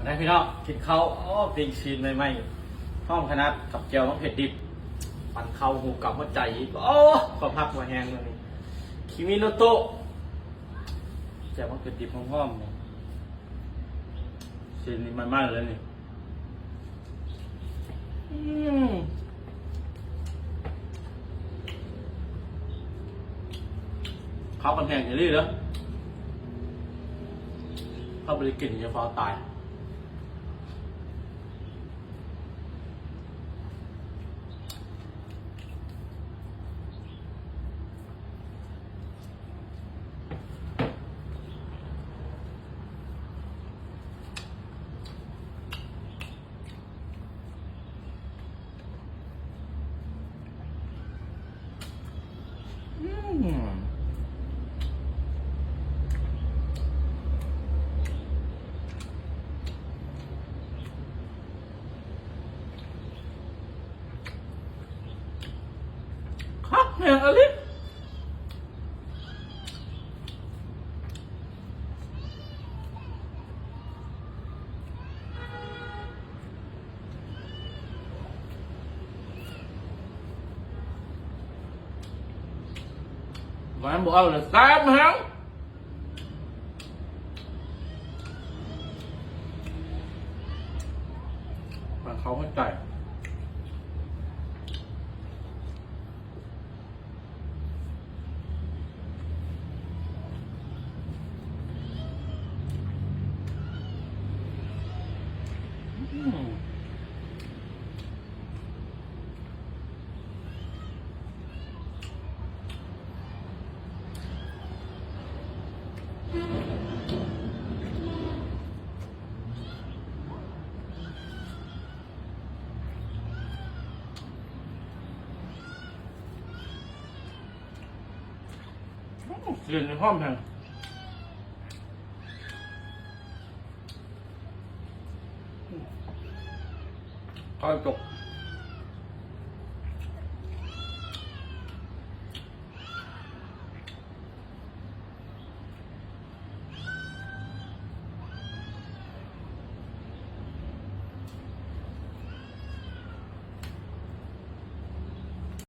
ໄດ້ພີ່ນ້ອງ ກິນເຂົ້າ. ໂອ້ ປີ້ງຊີ້ນໃໝ່ໆ ຫອມຂະໜາດ ກັບແຈ່ວໝາກເຜັດດິບ ປັນເຂົ້າຫູກັບຫົວໃຈອີກ. ໂອ້ ຄວາມຮັກບໍ່ແຮງເລື່ອງນີ້ ຄິມິໂນໂຕະ ແຈ່ວໝາກເຜັດດິບຫອມໆ ນີ້ ຊີ້ນນີ້ໃໝ່ໆເລີຍນີ້. ອືມ ເຂົ້າກັນແຮງອີ່ຫຼີເດີ້ ຖ້າບໍ່ໄດ້ກິນຈະຟ້າວຕາຍ. ອືມ ຄັກແຮງອີ່ຫຼີ. ຫວານບໍ່ເອົາເລີຍ ແຊບແຮງ. ປາເຂົ້າຫົວໃຈ. ອືມ กลิ่นหอมแฮง ข้าวจก